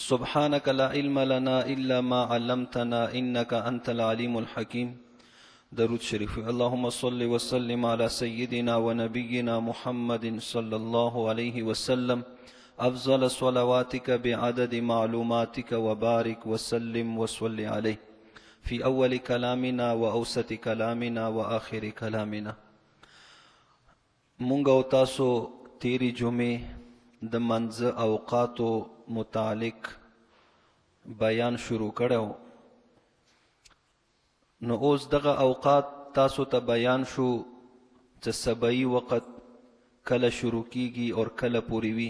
سبحانك لا علم لنا إلا ما علمتنا إنك أنت العليم الحكيم. درود شریف. اللهم صل وسلم على سيدنا ونبينا محمد صلى الله عليه وسلم، أفضل صلواتك بعدد معلوماتك، وبارك وسلم وصل عليه في أول كلامنا وأوسط كلامنا وآخر كلامنا. مونږ او تاسو تیری جمعې د منځ اوقاتو متعلق بیان شروع کړو. نو اوس دغه اوقات تاسو ته بیان شو چې سبعي وقت کله شروع کیږي او کله پورې وي،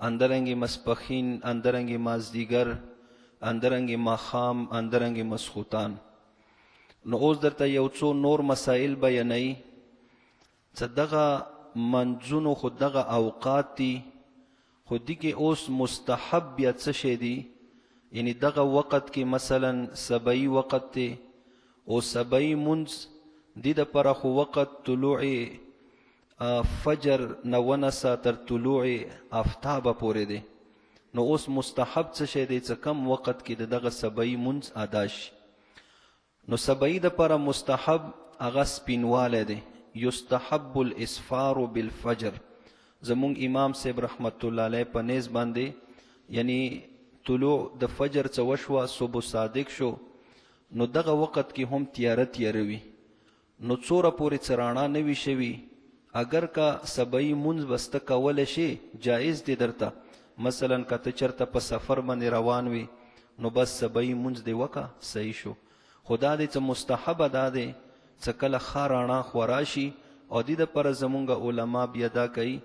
اندرنګ مسپخین، اندرنګ مازدیګر، اندرنګ ماښام، اندرنګ مسخوتان. نو اوس درته یو څو نور مسائل بیانوي چې دغه منځونو خو دغه اوقات دي، خو دې کې اوس مستحب بیا څه شی دي؟ یعنی دغه وقت کې مثلا سبعي وقت دی او سبعي مونځ دې دپاره خو وقت طلوع فجر نه ونسه تر طلوع آفتابه پورې دی. نو اوس مستحب څه شی دی چې کم وقت کې د دغه سبعي مونځ ادا شي؟ نو سبعي دپاره مستحب هغه سپینوالی دی، یستحب الاسفار بالفجر. زمونږ امام صاحب رحمت الله علیه په نیز باندې یعنی طلوع د فجر څه وشوه، صبح صادق شو، نو دغه وخت کې هم تیاره تیاره وي، نو څوره پورې څه رڼا نه وي شوي. اگر که سبعي مونځ بس ته کولی شې جایز دی درته، مثلا که ته چېرته په سفر باندې روان وي نو بس سبعي مونځ دې وکه صحیح شو. خو دا دی څه مستحبه دا دی څه کله ښه رڼا خورا شي، او دې دپاره زمونږ علما بیا دا کوي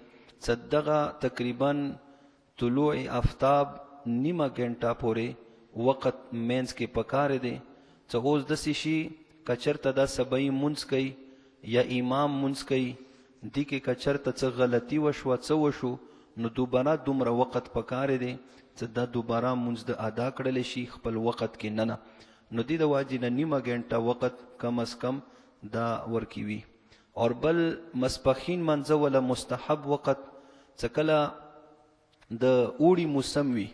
څه دغه تقریبا طلوع آفتاب نیمه ګنټه پورې وخت منځ کې پکار دی. څه اوس داسې شي که چېرته دا سبعي مونځ کوي یا امام مونځ کوي، دې کې که چېرته څه غلطي وشوه څه وشو، نو دوباره دومره وخت پکار دی چې دا دوباره مونځ د ادا کړلی شي خپل وخت کې نه. نو دې د واجې نه نیمه ګنټه وخت کم از کم دا ورکوي وي. اور بل مسپخین منځه وله مستحب وخت چې کله د اوړي موسم وي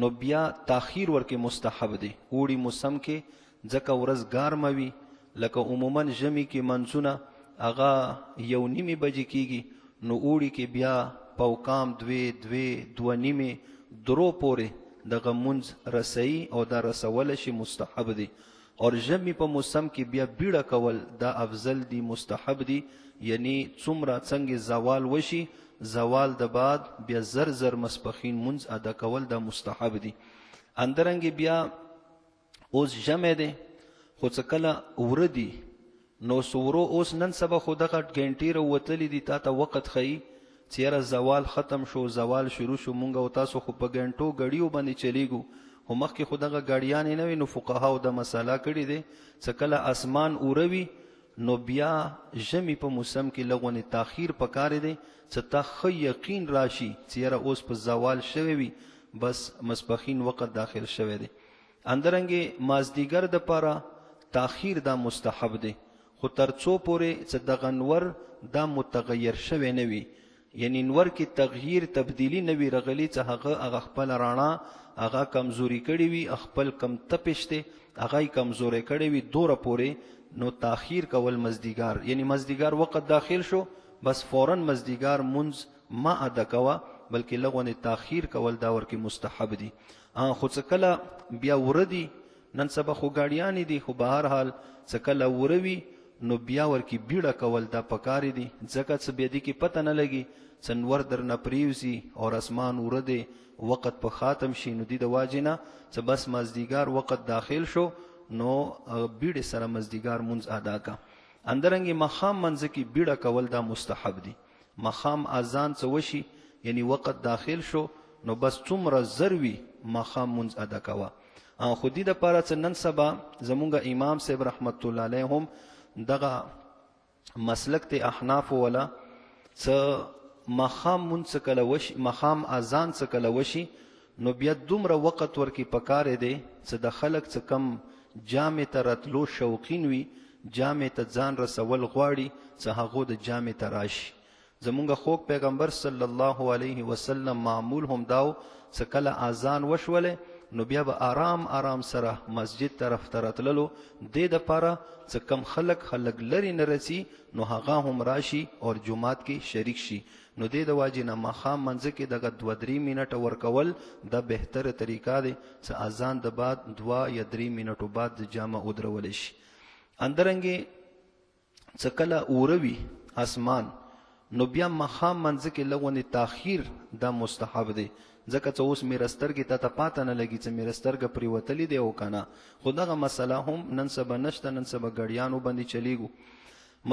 نو بیا تاخیر ورکې مستحب دی. اوړي موسم کې ځکه ورځ ګرمه وي، لکه عموما ژمي کې منځونه هغه یو نیمې بجې کیږي، نو اوړي کې بیا پوکام دوې دوې دوه نیمې درو پورې دغه مونځ رسوي او دا رسولی شي مستحب دی. اور ژمي په موسم کې بیا بیړه کول دا افضل دی، مستحب دی. یعنی څومره څنګه زوال وشي، زوال د بعد بیا زر زر مسپخین مونځ ادا کول دا مستحب دی. اندرنګ بیا اوس ژمی دی، خو څه کله وره دي نو ورو اوس نن سبا خو دغه ګنټې راوتلې دي، تا ته وخت ښیي چې یاره زوال ختم شو، زوال شروع شو. مونږ او تاسو خو په ګنټو ګړیو باندې چلیږو، خو مخکې خو دغه ګاډیانې نه وي. نو فقهاو دا مسله کړې دی چې کله اسمان اوره وي نو بیا ژمي په موسم کې لغونې تاخیر پکار دی چې تا ښه یقین راشي چې یاره اوس په زوال شوی وي، بس مسپخین وخت داخل شوی دی. اندرنګې مازدیګر دپاره تاخیر دا مستحب دی، خو تر څو پورې چې دغه نور دا متغیر شوی نه وي، یعنی نور کې تغییر تبدیلی نه وي راغلی، چې هغه هغه خپله رڼا هغه کمزوري کړې وي، خپل کم تپش دی هغه یې کمزوری کړی وي دوره پورې، نو تاخیر کول مازدیګر، یعنی مازدیګر وخت داخل شو بس فورا مازدیګر مونځ ما ادا کوه، بلکې لغونې تاخیر کول دا ورکې مستحب دي. خو څه کله بیا وره دي، نن سبا خو ګاډیانې دي، خو بهر حال څه کله وره وي نو بیا ورکې بیړه کول دا پکار دي، ځکه څه بیا دې کې پته نه لګي څه نور درنه پرېوځي او اسمان وره دی وخت په خاتم شي. نو دې د واجې نه څه بس مازدیګر وخت داخل شو نو بیړې سره مازدیګر مونځ ادا کا. اندرنګې ماښام منځ کې بیړه کول دا مستحب دي. ماښام اذان څه وشي یعنی وخت داخل شو نو بس څومره زر وي ماښام مونځ ادا کوه. خو دې دپاره چې نن سبا زمونږ امام صاحب رحمت الله علیه هم دغه مسلک ته احناف ولا څه ماښام مونځ څه کله وشي، ماښام اذان څه کله وشي، نو بیا دومره وخت ورکې پکار دی چې د خلک څه کم جامع ته راتلو شوقین وي، جامع ته ځان رسول غواړي، څه هغو د جامع ته راشي. زمونږ خوږ پیغمبر صلی الله علیه وسلم معمول هم داو څه کله اذان وشوله نو بیا به آرام آرام سره مسجد طرف ته راتللو، دې دپاره څه کم خلک خلک لرې نه رسي نو هغه هم راشي اور جومات کې شریک شي. نو دې د واجې نه ماښام منځ کې دغه 2-3 منټه ورکول دا بهتره طریقه دی چې اذان د بعد 2 یا 3 منټو بعد د جامه ودرول شي. اندرنګې څه کله اوره وي اسمان نو بیا ماښام منځ کې لغونې تاخیر دا مستحب دی، ځکه چې اوس میره سترګې ته پاته نه لګي چې میره سترګه پرېوتلې دی او که نه. خو دغه مسله هم نن سبا نشته، نن سبا ګړیانو باندې چلیږو.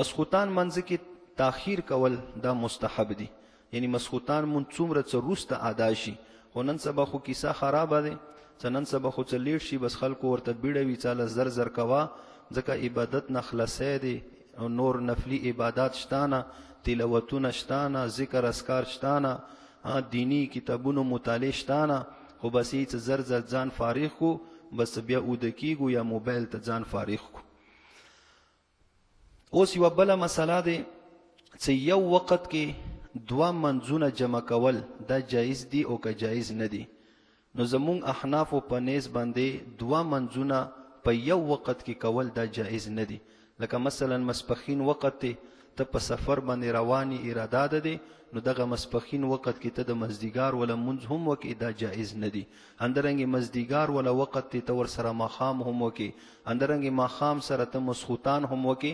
مسخوتان منځ کې تاخیر کول دا مستحب دی، یعنی مسخوتان مونږ څومره څه وروسته ادا شي. خو نن سبا خو کیسه خرابه ده چې نن سبا خو څه لیټ شي بس خلکو ورته بیړه وي، چاله زر زر کوه، ځکه عبادت نه خلاصی دی او نور نفلي عبادات شته نه، تلاوتونه شته نه، ذکر اذکار شته نه، دیني کتابونو مطالعه شته نه، خو بس یې څه زر زر ځان فارغ کو، بس بیا اوده کیږو یا موبایل ته ځان فارغ کو. اوس یوه بله مسله ده چې یو وخت کې دوه منځونه جمع کول دا جایز دي او که جایز نه دي. نو زمونږ احنافو په نیز باندې دوه منځونه په یو وخت کې کول دا جایز نه دي. لکه مثلا مسپخین وخت دی، ته په سفر باندې رواني اراده ده دی، نو دغه مسپخین وخت کې ته د مزدیګار ولا منځ هم وکې، دا جایز نه دي. اندرنګ مزدیګار ولا وخت ته ور سره ماښام هم وکې، اندرنګ ماښام سره ته مسخوتان هم وکې،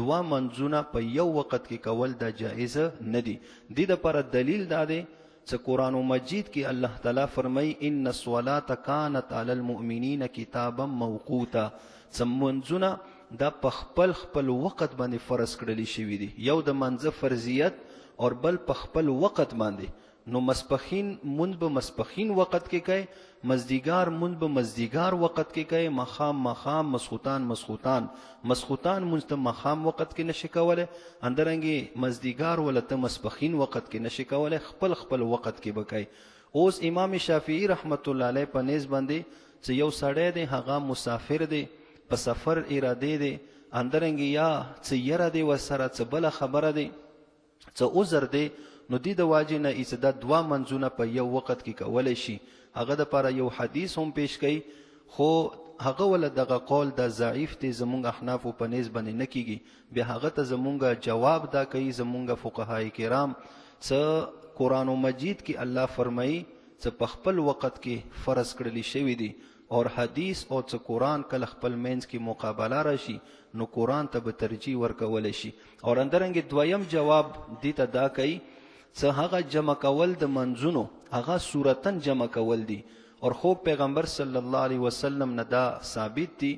دوه منځونه په یو وخت کې کول دا جایز نه دي. د دې لپاره دلیل دا دی چې قرآن مجید کې الله تعالی فرمایي ان الصلاة کانت علی المؤمنین کتابا موقوتا، چې منځونه دا په خپل خپل وخت باندې فرض کړل شوي دي، یو د منځ فرضیت او بل په خپل وخت باندې. نو مسپخین مونږ به مسپخین وخت کې کوي، مزدیګار مونږ به مزدیګار وخت کې کوي، ماښام ماښام، مسخوتان مسخوتان. مسخوتان مونږ ته ماښام وخت کې نشي کولی، اندرنګې مزدیګار ولا ته مسپخین وخت کې نشي کولی، خپل خپل وخت کې به کوي. اوس امام شافعي رحمت الله علیه په نیز باندې چې یو سړی دی هغه مسافر دی، په سفر اراده دی، اندرنګې یا څه یره دی ورسره، څه بله خبره دی، څه عذر دی، نو دې د واجې نه ایڅ دا دوه منځونه په یو وخت کې کولی شي. هغه د پاره یو حدیث هم پیش کړي، خو هغه ول دغه قول دا ضعیف دی، زمونږ احنافو په نیز باندې نه کیږي. بیا هغه ته زمونږ جواب دا کوي زمونږ فقهای کرام څه قرآن مجید کې الله فرمایي څه په خپل وخت کې فرض کړل شوی دی، اور حدیث او څه قرآن کله خپل منځ کې مقابله راشي نو قرآن ته به ترجیح ورکول شي. اور اندرنګ دویم جواب دې ته دا کوي څه هغه جمع کول د منځونو هغه صورتن جمع کول دي، اور خوب پیغمبر صلی الله علیه وسلم نه دا ثابت دي،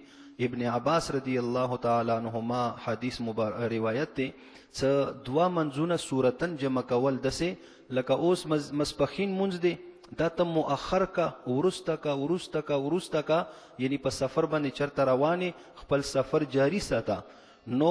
ابن عباس رضی الله تعالی عنهما حدیث مبارک روایت دی څه دوا منځونه صورتن جمع کول دسه لکه اوس مسپخین منځ دی دا ته مؤخر کا، ورسته کا، ورسته کا، ورسته کا، یعنی په سفر باندې چرته روانې خپل سفر جاری ساته، نو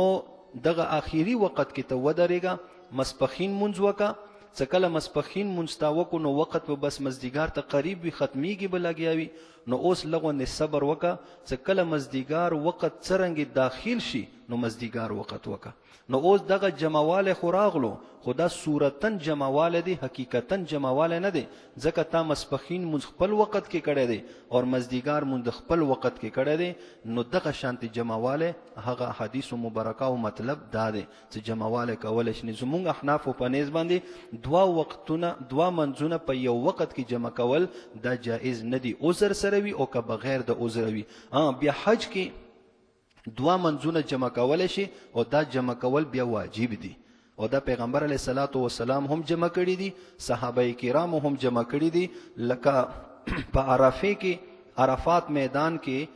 دغه آخري وخت کې ته ودرېږه، مسپخین منځ وکه. څه کله مسپخین مونځ تا وکړو نو وخت به بس مزدیګار ته قریب وي، ختمیږي به لګیا وي، نو اوس لغوندې صبر وکه څه کله مزدیګار وخت څرنګه داخل شي نو مزدیګار وخت وکه. نو اوس دغه جمعوالی خو راغلو، خو دا صورتن جمعوالی دی، حقیقتا جمعوالی نه دی، ځکه تا مسپخین مونځ خپل وخت کې کړی دی او مزدیګار مونځ خپل وخت کې کړی دی. نو دغه شانتې جمعوالی هغه حدیث مبارکه او مطلب دا دی چې جمعوالی کولی شي. زمونږ احنافو په نیز باندې دوا وختونه دوا منځونه په یو وخت کې جمع کول دا جایز نه دی، عذر سره وي او که بغیر د عذر وي. بیا حج کې دوا منځونه جمع کولی شي او دا جمع کول بیا واجب دي، او دا پیغمبر علیه الصلاة والسلام هم جمع کړي دي، صحابه کرام هم جمع کړي دي. لکه په عرفه کې، عرفات میدان کې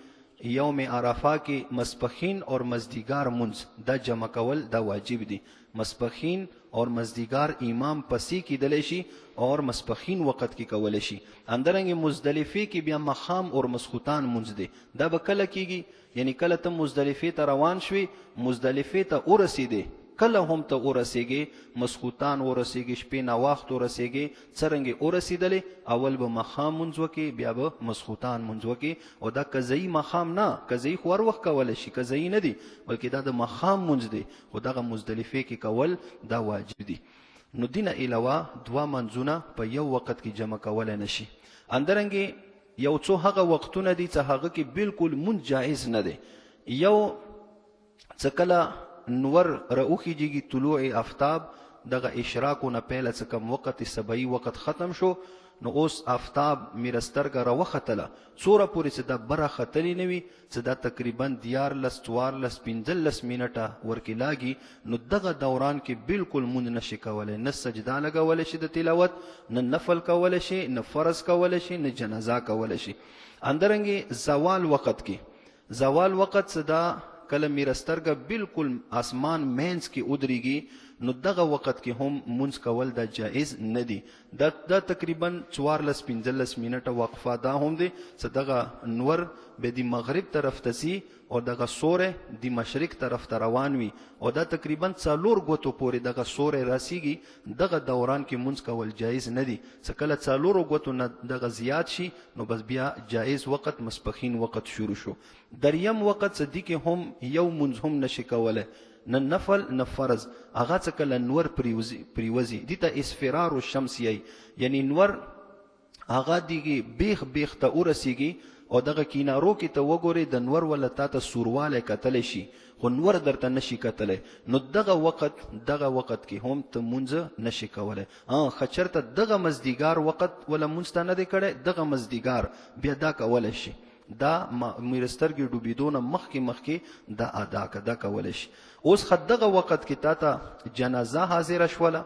یوم عرفه کې مسپخین اور مزدیګار منځ دا جمع کول دا واجب دي. مسپخین اور مزدیګار امام پسې کیدلی شي اور مسپخین وخت کې کولی شي. اندرنګ مزدلفې کې بیا مخام اور مسخوتان منځ دی، دا به کله کیږي؟ یعنی کله ته مزدلفې ته روان شوې، مزدلفې ته ورسېدې، کله هم ته ورسېږې، مسخوتان ورسېږې، شپې ناوخت ورسېږې، څرنګه ورسېدلې اول به ماښام مونځ وکې، بیا به مسخوتان مونځ وکې. او دا قضایي ماښام نه، قضایي خو هر وخت کولی شي، قضایي نه دی، بلکې دا د ماښام مونځ دی، خو دغه مزدلفې کې کول دا واجب دي. نو دینه علاوه دوا منځونه په یو وخت کې جمع کولای نشي. اندرنګي یو څو هغه وختونه دي چې هغه کې بالکل مونځ جایز نه دی. یو څه کله نور راوخیږي، طلوع آفتاب، دغه اشراقو نه پیله څه کم وخت سبعي وخت ختم شو، نو اوس آفتاب میرسترګه راوختله، څوره پورې چې دا بره ختلې نه وي، چې دا تقریبا 13 14 15 منټه ورکې لاګي، نو دغه دوران کې بالکل مونږ نشي کولی، نه سجده لګولی شي د تلاوت، نه نفل کولی شي، نه فرض کولی شي، نه جنازه کولی شي. اندرنګې زوال وخت کې، زوال وخت څه دا کله میرسترګه بالکل اسمان مینځ کې ودرېږي، نو دغه وخت کې هم مونځ کول دا جایز نه دی. دا تقریبا 14 15 منټه وقفه دا هم دی چې دغه نور به د مغرب طرف ته ځي او دغه سوری د مشرق طرف ته روان وي، او دا تقریبا 4 ګوتو پورې دغه سوری راسیږي. دغه دوران کې مونځ کول جایز نه دی. چې کله 4 ګوتو نه دغه زیات شي، نو بس بیا جایز وخت مسپخین وخت شروع شو. دریم وخت څه دی کې هم یو مونځ هم نشي کولی، نه نفل نه فرض. هغه څه کله نور پریوزي، دې ته اسفرار الشمس یی، یعنی نور هغه دیږي بیخ بیخ ته ورسیږي او دغه کینارو کې ته وګورې د نور ولا تا ته سوروالی کتلی شي، خو نور درته نشي کتلی. نو دغه وخت، دغه وخت کې هم ته مونځ نشي کولی. ښه چېرته دغه مزدیګار وخت ولا مونځ ته نه دی کړی، دغه مزدیګار بیا دا کولی شي، دا میرسترګې ډوبېدو نه مخکې مخکې دا ادا که دا کولی شي. اوس ښه دغه وخت کې تا ته جنازه حاضره شوله،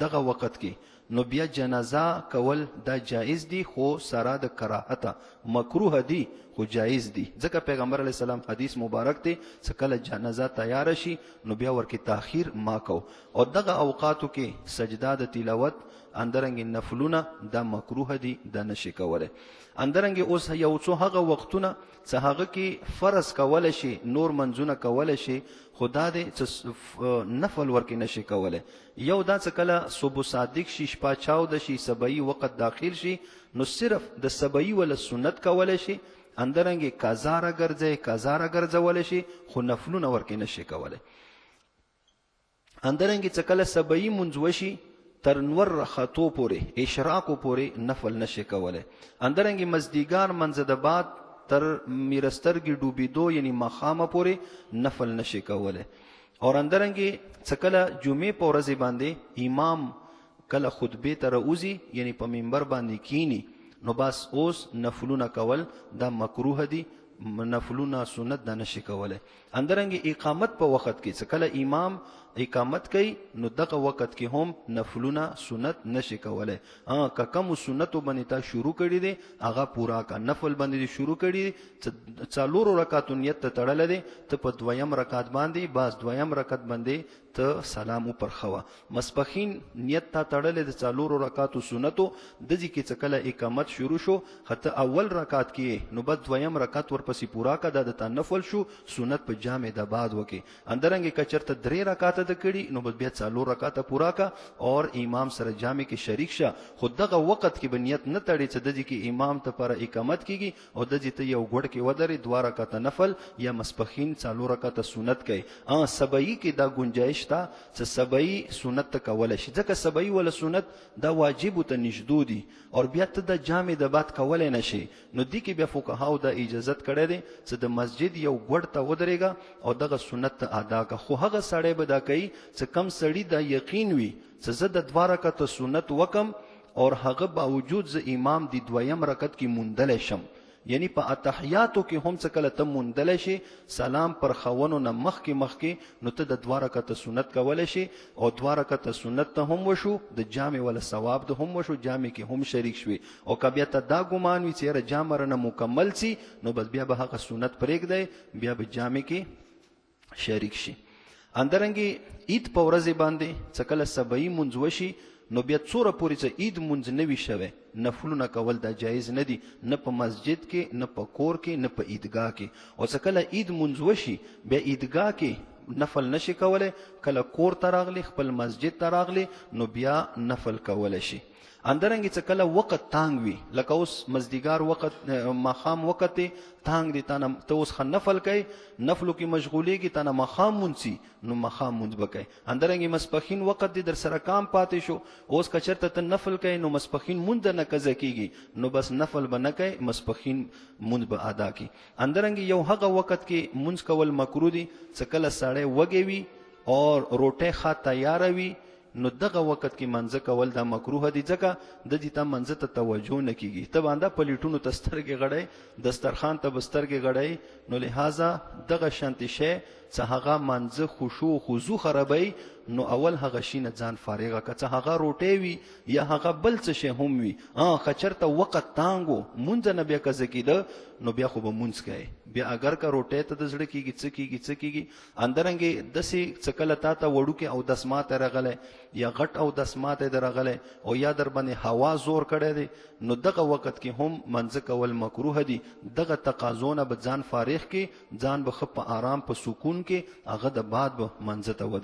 دغه وخت کې نو بیا جنازه کول دا جایز دی، خو سره د کراهته، مکروه دی خو جایز دی. ځکه پیغمبر علیه السلام حدیث مبارک دی چې کله جنازه تیاره شي نو بیا ورکې تاخیر ما کو. او دغه اوقاتو کې سجده د تلاوت اندرنګ نفلونه دا مکروه دي، دا نشي کولی. اندرنګ اوس یو څو هغه وختونه چې هغه کې فرض کولی شي، نور منځونه کولی شي، خو دا دی چې نفل ورکې نشي کولی. یو دا چې کله صبح صادق شي، شپه چاوده شي، سبعي وخت داخل شي، نو صرف د سبعي وله سنت کولی شي، اندرنګ قضا راګرځي، قضا راګرځولی شي، خو نفلونه ورکې نشي کولی. اندرنګ چې کله سبعي مونځ وشي تر نور رختو پورې، اشراقو پورې نفل نشي کولی. اندرنګ مزدیګار منځ د بعد تر میرسترګې ډوبېدو یعنی ماښامه پورې نفل نشي کولی. اور اندرنګ چې کله جمعې په ورځې باندې امام کله خطبې ته راوځي، یعنی په منبر باندې کینی، نو بس اوس نفلونه کول دا مکروه دي، نفلونه سنت دا نشي کولی. اندرنګ اقامت په وخت کې چې کله امام اقامت کوي، نو دغه وخت کې هم نفلونه سنت نشي کولی. که کوم سنتو باندې تا شروع کړي دي هغه پورا کا، نفل باندې دې شروع کړي دي، 4 رکعاتو نیت ته تړلی دی، ته په دویم رکعت باندې بس دویم رکعت باندې ته سلام وپرخوه. مسپخین نیت تا تړلی د 4 رکعاتو سنتو، دځې کې چې کله اقامت شروع شو، ته اول رکعت کې نو بس دویم رکعت ورپسې پورا کا، دا د تا نفل شو، سنت په جامع د بعد وکې. اندرنګ که چېرته 3 رکعاته د کړي، نو بس بیا 4 رکعاته پورا کا اور امام سره جامع کې شریک شه. خو دغه وخت کې به نیت نه تړي چې دځې کې امام ته پر اقامت کیږي او دځې ته یو ګوډ کې ودرې 2 رکعاته نفل یا مسپخین 4 رکعاته سنت کوي. سبعي کې دا گنجایش شته چې سبعي سنت ته کولی شي، ځکه سبعي وله سنت دا واجب ته نږدو دي اور بیا ته د جامع د بعد کولی نه شي. نو دې کې بیا فقهاو دا اجازت کړی دی چې د مسجد یو ګوډ ته ودرېږه او دغه سنت ته ادا که. خو هغه سړی به دا کوي چې کم سړي دا یقین وي چې زه د 2 رکعته سنت وکم اور هغه باوجود زه امام دی دویم رکعت کې موندلی شم، یعنی په اتحیاتو کې هم څه کله ته موندلی شي سلام پر خونو نه مخکې مخکې، نو ته د 2 رکعته سنت کولی شي او 2 رکعته سنت ته هم وشو، د جامع وله ثواب د هم وشو، جامع کې هم شریک شوي. او که بیا ته دا ګمان وي چې یاره جامع رانه مکمل سي، نو بس بیا به هغه سنت پرېږدی، بیا به جامع کې شریک شي. اندرنګې عید په ورځې باندې څه کله سبعي مونځ وشي، نو بیا څوره پورې چې عید مونځ نه وي شوی، نفلونه کول دا جایز نه دي، نه په مسجد کې، نه په کور کې، نه په عیدګاه کې. او څه کله عید مونځ وشي، بیا عیدګاه کې نفل نشي کولی، کله کور ته راغلی، خپل مسجد ته راغلی، نو بیا نفل کولی شي. اندرنګ چې کله وخت تانګ وي، لکه اوس مزدیګار وخت، ماښام وخت دی، تانګ دی تانه، ته اوس ښه نفل کوي، نفلو کې مشغولېږي، تانه ماښام مونځ نو ماښام مونځ به کوي. اندرنګ مسپخین وخت دی در سره کام پاتې شو، اوس که چېرته ته نفل کوي نو مسپخین مونځ نه قضا کیږي، نو بس نفل به نه کوي، مسپخین مونځ به ادا کی. اندرنګ یو هغه وخت کې مونځ کول مکروه دي چې کله سړی وږی وي او روټۍ ښه تیاره وي، نو دغه وخت کې منځه کول دا مکروه دي، ځکه د دې ته منځه ته توجه نه کیږي، ته باندې پلیټونو ته سترګې غړی، دسترخوان ته به سترګې غړی، نو لهذا دغه شانتې شی چې هغه منځه خشوع خضوع خرابوي، نو اول هغه شي نه ځان فارغه که، څه هغه روټۍ وي یا هغه بل څه شی هم وي. که چېرته وخت تانګ و، مونځ نه بیا قضا کېده، نو بیا خو به مونځ کوې، بیا اګر که روټۍ ته د زړه کېږي، څه کېږي څه کېږي. اندرنګې داسې څه کله تا ته وړوکی اودس ماتی راغلی یا غټ اودس ماتی دی راغلی او یا در باندې هوا زور کړی دی، نو دغه وخت کې هم منځه کول مکروه دي. دغه تقاضو نه به ځان فارغ کې، ځان به ښه په آرام په سکون کې، هغه د بعد به منځه ته ودرېږي.